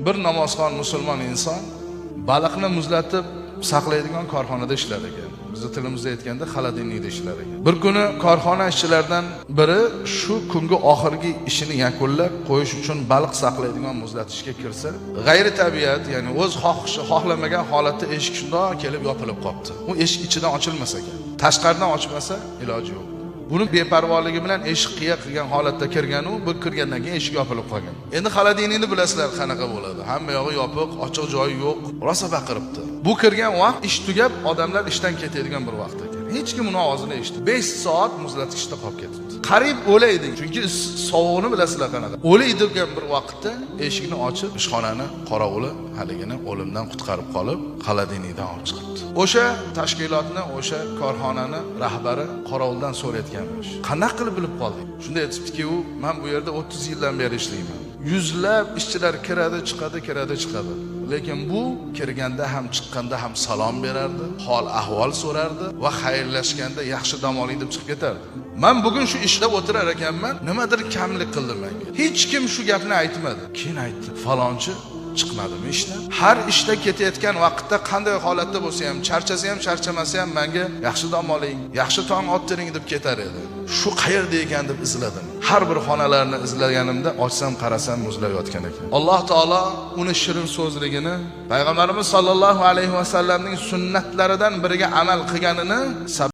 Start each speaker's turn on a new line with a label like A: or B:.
A: Bir namozxon musulmon inson baliqni muzlatib saqlaydigan korxonada ishlar ekan. Bizni tilimizda aytganda холодильник da ishlar ekan. Bir kuni korxona ishchilaridan biri shu kungi oxirgi ishini yakunlab qo'yish uchun baliq saqlaydigan muzlatishga kirsa, g'ayri tabiat, ya'ni o'z xohishi xohlamagan holatda eshik shundoq kelib yopilib qolibdi. U eshik ichidan ochilmas ekan. Tashqaridan ochmasa iloji yo'q. Buni beparvoligi bilan eshik qiya qilgan holatda kirgan u, bu kirgandan keyin eshik yopilib qolgan. Endi холодильник ni bilasizlar qanaqa bo'ladi. Hamma yog'i yopiq, ochiq joyi yo'q. Rosa baqiribdi. Bu kirgan vaqt ish tugab, odamlar ishdan ketadigan bir vaqt ekan. Hech kim uni ovozini eshitmadi. 5 soat muzlatgichda qolib ketibdi. Qariyb o'laydi. Chunki sovug'ini bilasizlar qanaqa. O'lay degan bir vaqtda eshikni ochib, ishxonani qorovuli haligini o'limdan qutqarib qolib, холодильник dan olib chiqibdi. O'sha tashkilotni, o'sha korxonani rahbari qorovuldan so'rayotganmish. Qanaqa qilib bilib qolding? Shunda aytibdiki, u men bu yerda 30 yildan beri ishlayman. Yuzlab ishchilar kiradi, chiqadi, kiradi, chiqadi. Lekin bu kirganda ham chiqqanda ham salom berardi, hol ahvol so'rardi va xayrlashganda yaxshi dam oling deb chiqib ketardi. Men bugun shu ishda o'tirar ekanman, nimadir kamlik qildi menga. Hech kim shu gapni aytmadi. Keyin aytdi, falonchi chiqmadimi ishdan? Har ishda ketayotgan vaqtda qanday holatda bo'lsa ham, charchasa ham, charchamasa ham menga yaxshi dam oling, yaxshi tong ottiring deb ketar edi. Shu qayerda ekan deb izladim. Har bir xonalarni izlaganimda ochsam qarasam muzlab yotgan ekan. Alloh taolo uni shirin so'zligini, payg'ambarimiz sollallohu alayhi vasallamning sunnatlaridan biriga amal qilganini